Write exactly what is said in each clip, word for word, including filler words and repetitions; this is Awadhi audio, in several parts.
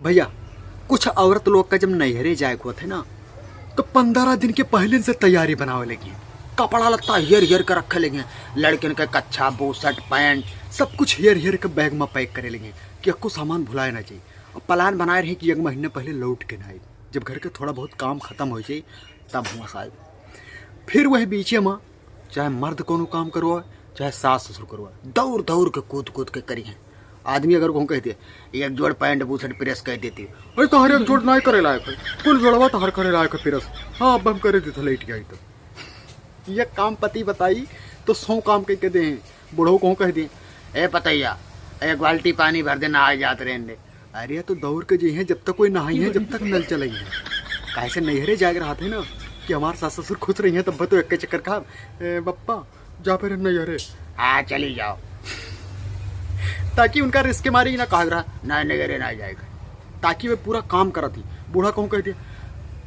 भइया, कुछ औरत लोग का जब नैहरे जाए के होत है ना, तो पन्द्रह दिन के पहिले से तैयारी बनावे लगी। कपड़ा लत्ता हेर हेर के रखे लगे, लड़कन के कच्छा, बुशर्ट, पैंट, सब कुछ हेर हेर के बैग में पैक करे लगे कि एक्को सामान भुलाए ना जाए। अब प्लान बनाए रहे कि एक महीने पहिले लौट के ना आए, जब घर के थोड़ा बहुत काम खतम हो जाए तब हुआँ से आए। फिर वही बीचे में चाहे मर्द कोनो काम करवाए, चाहे सास ससुर करवाए, दौड़ दौड़ के कूद कूद के करिहैं। आदमी अगर कहूँ कहि दे, "एक जोड़ पैंट बुशर्ट प्रेस कर देती।" "अरे, तोहरे एक जोड़ नाहीं करे लायक है, कुल जोड़वा तोहर करे लायक है प्रेस।" "हाँ, अब हम करे देते, लेट गई तो।" ये काम पति बताई तो सौ काम कह के दे हैं। बूढ़ो कहूँ कहि दे, "ए पतैया, एक बाल्टी पानी भर दे, नहाए जात रहन दे।" अरे, तो दौड़ के जइहैं, जब तक कोई नहाई है, जब तक नल चलाई है। काहे से नैहरे जाए के रहत है ना कि हमार सास ससुर खुश रहिहैं, तब तो एक चक्कर खा, "ए बप्पा, जा फिर नैहरे।" "हाँ, चली जाओ।" ताकि उनका रिस्क के मारे ही ना कहा रहा, "ना, नैहरे ना जाएगा।" ताकि वे पूरा काम करत ही। बूढ़ा कहूँ कहि दे,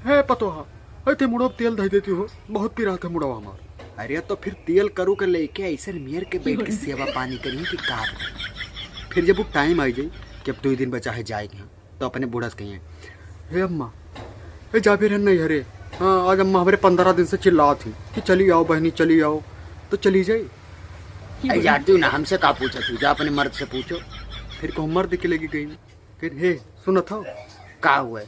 "हे पतोहा, अरे ते मुड़वा तेल धइ देती हो, बहुत पिरात है मुड़वा हमार।" अरे, तो फिर तेल करू के लेके ऐसे मेर के बैठ के सेवा पानी करिहैं कि का बताई। फिर जब वो टाइम आई जाई कि अब दो ही दिन बचा है जाए के यहाँ, तो अपने बूढ़ा से कहिहैं, "हे अम्मा, ए जा फिर नैहरे, हाँ, आज अम्मा हमरे पन्द्रह दिन से चिल्लात ही कि चली आओ बहनी, चली आओ।" तो चली जाई। "अरे जाती हूँ ना, हमसे का पूछा तू, जा अपने मर्द से पूछो।" फिर कहूँ मर्द के लगी गई, कहे, "हे, सुनत हो?" "का हुआ?" "अ,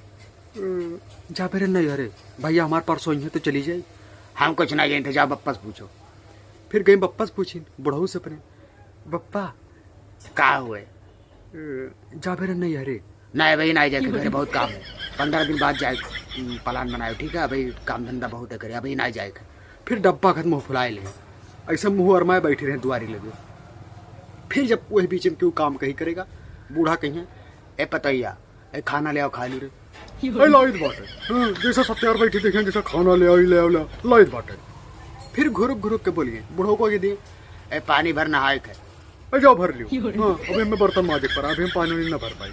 जा फिर नैहरे, भइया हमार परसों ही है तो चली जाई।" "हम कुछ ना जानते, जा बप्पा से पूछो।" फिर गई बप्पा से पूछी, बुढ़ऊ से अपने, "बप्पा।" "का हुआ?" "अ, जा फिर नैहरे।" "नहीं भाई, नहीं जाए, घरे बहुत काम है, पन्द्रह दिन बाद जाए, प्लान बनाए, ठीक है, अभी काम धंधा बहुत है करे, अभी नहीं जाए।" फिर डब्बा खत मुँह फुलाए ले, ऐसे मुँह अरमाए बैठे रहे दुआरी लगे। फिर जब वही बीच में क्यों काम कहीं करेगा, बूढ़ा कहिहैं, "ए पतैया, ए खाना ले आओ, खा लू रे।" "ए लाइत बाटे।" हाँ, जैसे सत्यार बैठी देखें, जैसे खाना ले आई, ले आओ, ले आओ, लाइत बाटे। फिर घुरुक घुरुक के बोलिहैं, बूढ़ो को ये दिए, "ए पानी भर नहाए के।" "ए जाओ भर लियो।" "हाँ, अभी हमें बर्तन माजे पर, अभी हम पानी नहीं ना भर पाई।"